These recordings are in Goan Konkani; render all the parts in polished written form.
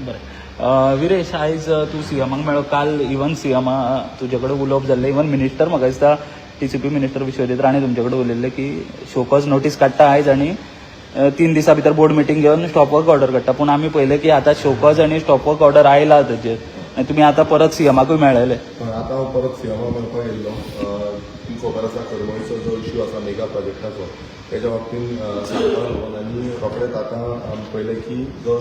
बरें, विरेश, आयज तूं सीएमाक मेळ्ळो. काल इवन सीएमा तुजे कडेन उलोवप जाल्लें. इवन मिनिस्टर, म्हाका दिसता टीसीपी मिनिस्टर विश्वजीत राणे तुमचे कडेन उलयल्ले की शोकॉज नोटीस काडटा आयज आनी 3 दिसां भितर बोर्ड मिटींग घेवन स्टॉप वर्क ऑर्डर काडटा. पूण आमी पळयलें की आतां शोकॉज आनी स्टॉप वर्क ऑर्डर आयला ताजेर आनी तुमी आतां परत सीएमाकूय मेळ्ळेले. पण आतां हांव परत सीएमा मेळपाक येयल्लो. तुमकां खबर आसा, करमळीचो जो इश्यू आसा मेगा प्रोजेक्टाचो, तेच्या बाबतीन सांगपाक लागून. आनी रोखडेच आतां आमी पळयलें की जो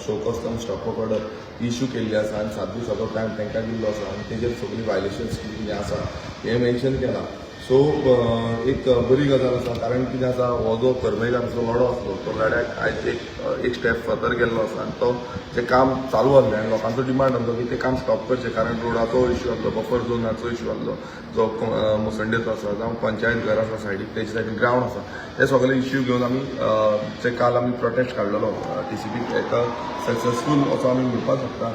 show cause cum stop work order issue केल्ली आसा आनी 7 दिसाचो टायम तांकां दिल्लो आसा आनी तेजेर सगळीं वायलेशन्स कितें आसा हें मेन्शन केलां. सो एक बरी गजाल आसा, कारण कितें आसा, हो जो करमळकारांचो लढो आसलो, तो लढ्याक आयज एक एक स्टेप फर्दर गेल्लो आसा. आनी तो जें काम चालू आसलें आनी लोकांचो डिमांड आसलो की तें काम स्टॉप करचें, कारण रोडाचो इश्यू आसलो, बफर झोनाचो इश्यू आसलो जो मुसंडेचो आसा, जावं पंचायत घर आसा सायडीक, तेच्या सायडीन ग्रावंड आसा, हे सगळे इश्यू घेवन आमी जे काल आमी प्रोटेस्ट काडलेलो टीसीपी, एका सक्सेसफूल असो आमी म्हणपाक शकता.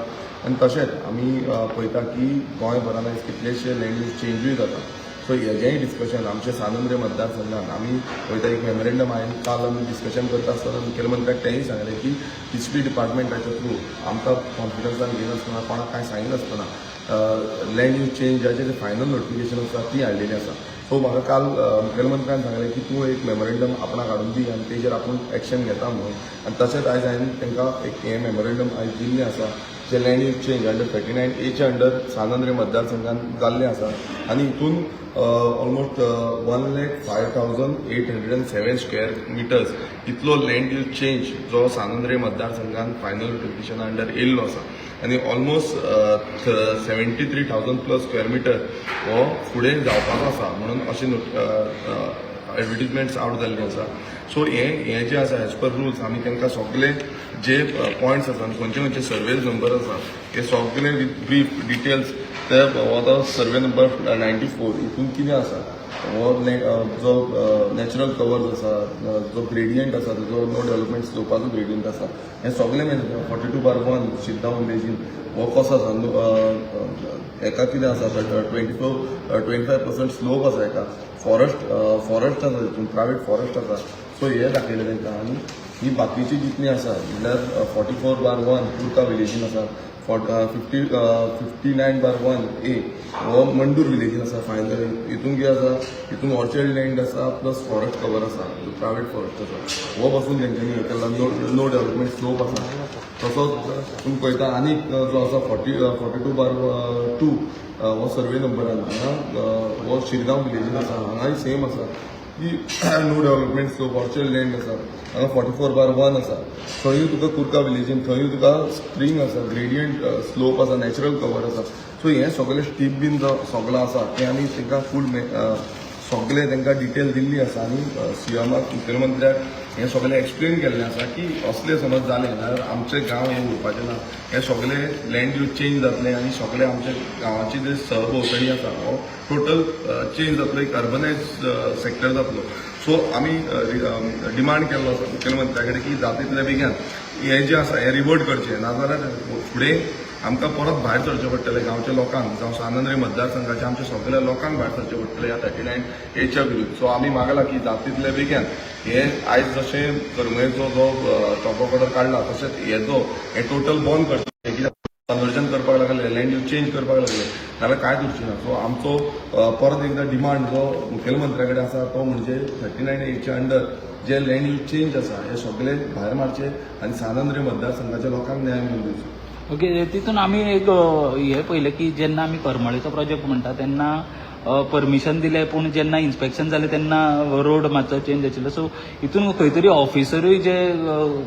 आनी तशेंच आमी पळयता की गोंयभरान आयज कितलेशे लँड यूज चेंजूय जाता. सो हेजेंय डिस्कशन आमच्या सांत आंद्रे मतदारसंघात आमी वयता. एक मेमोरेंडम हांवें काल आमी डिस्कशन करता आसतना मुखेलमंत्र्याक तेंय सांगलें की टीसीपी डिपार्टमेंटाच्या थ्रू आमकां कॉन्फिडन्सान घेयनासतना, कोणाक कांय सांगिनासतना लँड यूज चेंजाचें जें फायनल नोटिफिकेशन आसा ती हाडलेली आसा. सो म्हाका काल मुखेलमंत्र्यान सांगलें की तूं एक मेमोरेंडम आपणाक हाडून दी आनी तेजेर आपूण एक्शन घेता म्हणून. आनी तशेंच आयज हांवें तांकां एक हें मेमोरेंडम आयज दिल्लें आसा, जें land use change under 39 एच्या अंडर सांत आंद्रे मतदारसंघात जाल्लें आसा. आनी हितून almost 1,05,807 square meters इतलो लँड यूज चेंज जो सांत आंद्रे मतदारसंघात फायनल नोटिफिकेशना अंडर येयल्लो आसा आनी almost 73,000 plus square meter हो फुडें जावपाचो आसा म्हणून अशें एडवर्टीजमेंट्स आवट जाल्ली आसा. सो हें जें आसा, एज पर रुल्स आमी तांकां सगळे जे पॉयंट्स आसा आनी खंयचे खंयचे सर्वेज नंबर आसा, हे सगळे विथ ब्रीफ डिटेल्स. ते हो आतां सर्वे नंबर 94, हितून कितें आसा, हो जो नॅचरल कवर्स आसा, जो ग्रेडियंट आसा, जो नो डेव्हलपमेंट स्लोपाचो ग्रेडियंट आसा, हें सगळें मेळटा. 42/1 शिरगांव विलेजीन हो कसो आसा, हेका कितें आसा, 24 25% slope आसा, हेका फॉरेस्ट आसा, तितून प्रायवेट फॉरेस्ट आसा. सो हे दाखयलें तांकां. आनी ही बाकीची जितली आसा, म्हणल्यार 44/1 कुर्का विलेजीन आसा, 59/1 ए हो मंडूर विलेजीन आसा. फायनल हितून कितें आसा, हितून ऑर्चर्ड लँड आसा, प्लस फॉरेस्ट कवर आसा, प्रायवेट फॉरेस्ट आसा. हो बसून तेंच्यांनी हें केला, नो डेव्हलपमेंट स्लोप आसा. तसोच तुमी पळयता आनीक जो आसा 42/2 हो सर्वे नंबरान हांगा, हो शिरगांव विलेजीन आसा. हांगाय सेम आसा की no development slope, orchard land आसा. हांगा 44/1 आसा, थंयूय तुका कुर्का विलेजीन, थंयूय तुका स्प्रींग आसा, ग्रेडियंट स्लोप आसा, नॅचरल कवर आसा. सो हें सगळें स्टीप बीन जो सगळो आसा, तें आमी तांकां फूल सगळें तांकां डिटेल दिल्ली आसा. आनी सीएमाक, मुखेलमंत्र्याक हें सगळें एक्सप्लेन केल्लें आसा की असलें समज जालें जाल्यार आमचे गांव हें उरपाचें ना, हे सगळे लँड यूज चेंज जातलें आनी सगळे आमच्या गांवाची जे सहभोंवतणी आसा हो टोटल चेंज जातलो, एक अर्बनायज सेक्टर जातलो. सो आमी डिमांड केल्लो आसा मुखेलमंत्र्या कडेन की जाता तितल्या बेगीन हें जें आसा हें रिवर्ट करचें, नाजाल्यार फुडें आमकां परत भायर सरचें पडटलें. गांवच्या लोकांक जावं सांत आंद्रे मतदारसंघाच्या आमच्या सगळ्या लोकांक भायर सरचें पडटलें ह्या 39 एच्या विरुद्ध. सो आमी मागला की जाता तितल्या बेगीन हे आयज जशें करमळेचो जो स्टॉप ऑर्डर काडला, तशेंच हेजो हें टोटल बंद करचें. कित्याक कन्वर्जन करपाक लागले, लँड यूज चेंज करपाक लागले जाल्यार कांयच उरचें ना. सो आमचो परत एकदां डिमांड जो मुखेलमंत्र्या कडेन आसा, तो म्हणजे 39 एच्या अंडर जे लँड यूज चेंज आसा, हे सगळे भायर मारचे आनी सांत आंद्रे मतदारसंघाच्या लोकांक न्याय मेळून दिवचो. ओके, तितून आमी एक हें पळयलें की जेन्ना आमी करमळेचो प्रोजेक्ट म्हणटा तेन्ना परमिशन दिलें, पूण जेन्ना इन्स्पेक्शन जालें तेन्ना रोड मातसो चेंज आशिल्लो. सो हितून खंय तरी ऑफिसरूय जे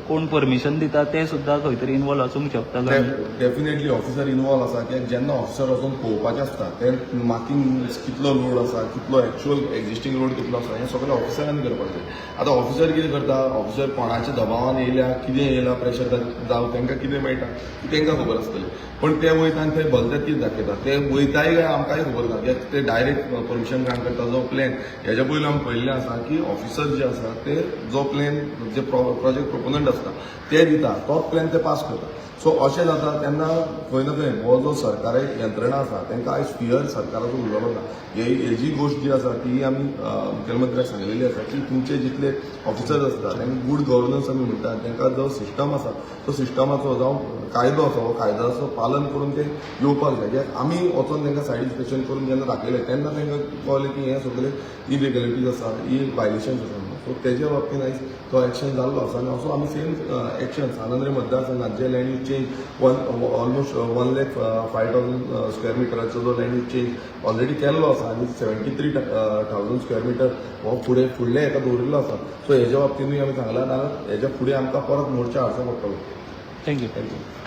कोण परमिशन दिता ते सुद्दां खंय तरी इनवॉल्व आसूंक शकता काय? डेफिनेटली ऑफिसर इनवॉल्व आसा, कित्याक जेन्ना ऑफिसर वचून पळोवपाचें आसता, ते मार्किंग कितलो रोड आसा, कितलो एक्चुअल एक्झिस्टींग रोड कितलो आसा, हें सगळें ऑफिसरांनी करपाक जाय. आतां ऑफिसर कितें करता, ऑफिसर कोणाच्या दबावान येयल्या, कितें येयला, प्रेशर जावं तांकां कितें मेळटा तांकां खबर आसतलें. पण ते वयता आनी थंय भलतेच कितें दाखयता. ते वयताय काय आमकांय खबर ना, कित्याक ते डायरेक्ट परमिशन ग्रांट करता. जो प्लॅन हेज्या पयलीं आमी पळयल्लें आसा की ऑफिसर जे आसा ते जो प्लॅन जे प्रोजेक्ट प्रोपोनंट आसता ते दिता, तोच प्लॅन ते पास करता. सो अशें जाता तेन्ना खंय ना खंय हो जो सरकारी यंत्रणा आसा तांकां आयज फियर सरकाराचो उरलेलो ना. हेजी गोश्ट जी आसा ती आमी मुखेलमंत्र्याक सांगलेली आसा की तुमचे जितले ऑफिसर्स आसता तांकां गूड गव्हर्नन्स आमी म्हणटात, तांकां जो सिस्टम आसा तो सिस्टमाचो जावं कायदो आसा हो कायद्याचो पालन करून ते येवपाक जाय. कित्याक आमी वचोन तांकां सायड इन्स्पेक्शन करून जेन्ना दाखयलें तेन्ना तांकां कळ्ळें की हें सगळें इलिगलिटीज आसा, ही वायलेशन्स आसा म्हणून. सो तेज्या बाबतीन आयज तो एक्शन जाल्लो आसा आनी असो आमी सेम एक्शन सांत मतदारसंघात जे land use change one almost 1,05,000 square मिटराचो जो लँड यूज चेंज ऑलरेडी केल्लो आसा आनी 73,000 square meter हो फुडें फुडल्या हेका दवरिल्लो आसा. सो हेज्या बाबतीनूय आमी सांगलां, नाल्यार हेज्या फुडें आमकां परत मोर्चा हाडचो पडटलो. Thank you. Thank you.